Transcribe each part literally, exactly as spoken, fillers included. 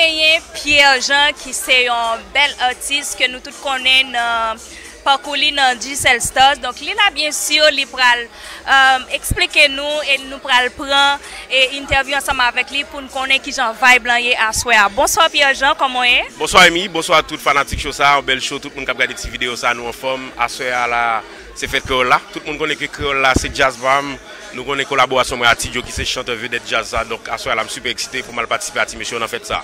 Genyen Pierre Jean ki se yon bèl atis ke nou tout konnen nan pakou li nan Digicel Stars. Donk li la, byen si, li pral, um, eksplike nou e nou pral pran e entèvyou ansanm avèk li pou n konnen kijan vibe lan ye aswè a. Bonswa Pierre Jean, kòman w ye? Bonswa Emi, bonswa tout fanatik show sa, yon bèl show, tout moun k ap gade ti videyo sa, nou anfòm. Aswè a la, se fèt kreyòl la. Tout moun konnen ke kreyòl la se djaz pa m. Nou konnen kolaborasyon mwen ak Ti Djo ki se chantè vedèt djaz sa. Donk aswè a la, m sipè eksite pou m al patisipe ak ti mesye yo nan fèt sa.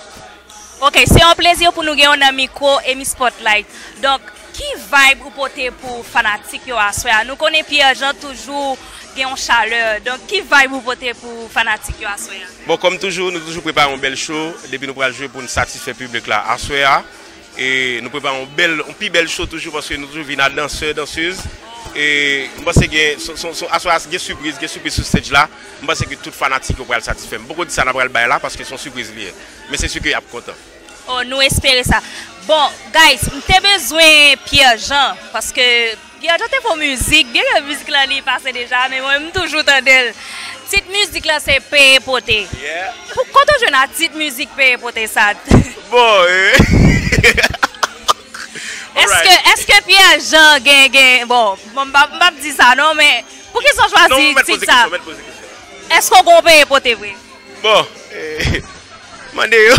Ok, se yon plezi pou nou gen w nan mikwo Emi Spotlight. Donk, ki vibe ou pote pou fanatik yo aswè a? Nou konnen Pierre Jean toujou gen yon chalè. Donk, ki vibe ou pote pou fanatik yo aswè a? Bon, kòm toujou, nou toujou prepare yon bèl show. Depi nou pral jwe pou n satisfè piblik la aswè a. E nou prepare yon bèl, yon pi bèl show toujou paske nou toujou vin ak dansè, dansez. E m panse gen, son, son, son, aswè a gen sipriz, gen sipriz sou stage la. M panse ke tout fanatik yo pral satisfè. M poko di sa n ap pral bay la paske se yon sipriz li ye. Men se si ke y ap kontan. Oh, nou espere sa. Bon, guys, m te bezwen Pierre Jean, paske Pierre Jean te fè yon mizik, byen ke mizik lan li pase deja, men mwen, m toujou tande l. Tit mizik lan se Peye Pote. Yeah. Pou, kote w jwenn a tit mizik Peye Pote sa? Bon, eh. Èske, alright, èske Pierre Jean gen, gen, bon, bon, m p ap, m p ap di sa non, men poukisa w chwazi tit sa? Non, mèt poze kesyon, mèt poze kesyon. Èske w gon peye pote vre? Bon, eh, mande yo.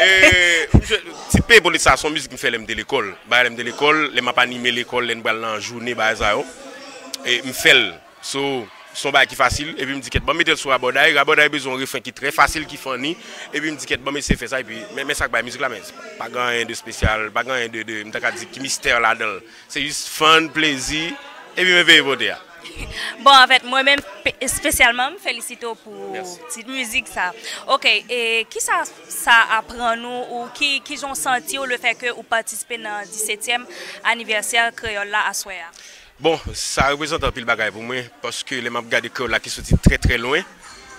Eh, m jwe, ti peye pote sa, se yon mizik m fè lè m te lekòl. Bagay lè m te lekòl, lè m ap anime lekòl, lè n pral nan jounen, bagay sa yo. E m fè l. So, se yon bagay ki fasil, epi m di, "Kèt, ban m mete l sou rabòday." Rabòday bezwen yon refren ki trè fasil, ki funny, epi m di, "Kèt, ban m eseye fè sa," epi, men, men sa k bay mizik la, men pa gen anyen de espesyal, pa gen anyen de, de, m ta ka di, ki mistè ladan l. Se jis fun, plezi, epi men peye pote a. Bon, anfèt, mwen menm, pe-, espesyalman, m felisite w pou, mèsi, tit mizik sa. Ok, e kisa sa aprann ou, ou ki, kijan w santi w lefètke ou patisipe nan disetyèm anivèsè kreyòl la aswè a? Bon, sa reprezante anpil bagay pou mwen, paske lè m ap gade kreyòl la ki soti trè, trè lwen,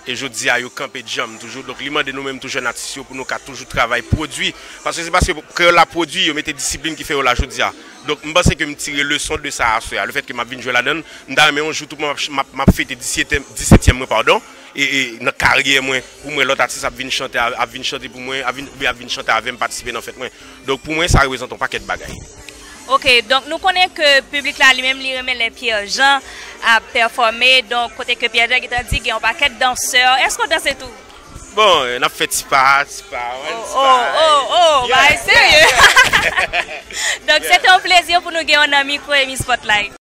e jodi a yo kanpe djanm toujou. Donk, li mande nou menm tou jèn atis yo pou nou ka toujou travay, pwodui. Paske se paske kreyòl la pwodui, yo mete disiplin ki fè yo la jodi a. Donk, m panse ke m tire leson de sa aswè a. Lefètke m ap vin jwe ladan l, m ta renmen yon jou tout mwen m ap, m ap, m ap fete disetyèm, disetyèm mwen, padon, e, e nan karyè mwen, pou mwen lòt atis ap vin chante, ap vin chante pou mwen, ap vin, oubyen ap vin chante avè m, patisipe nan fèt mwen. Donk, pou mwen, sa reprezante yon pakèt bagay. Ok, donk nou konnen ke piblik la li menm li renmen lè Pierre Jean ap pèfòme, donk kote ke Pierre Jean gentan di gen yon pakèt dansè. Èske w danse tou? Bon, eh, n ap fè ti pa, ti pa, wè, ti pa. Oh, oh, oh, bagay serye. Donk, se te yon plezi pou nou gen w nan mikwo Emi Spotlight.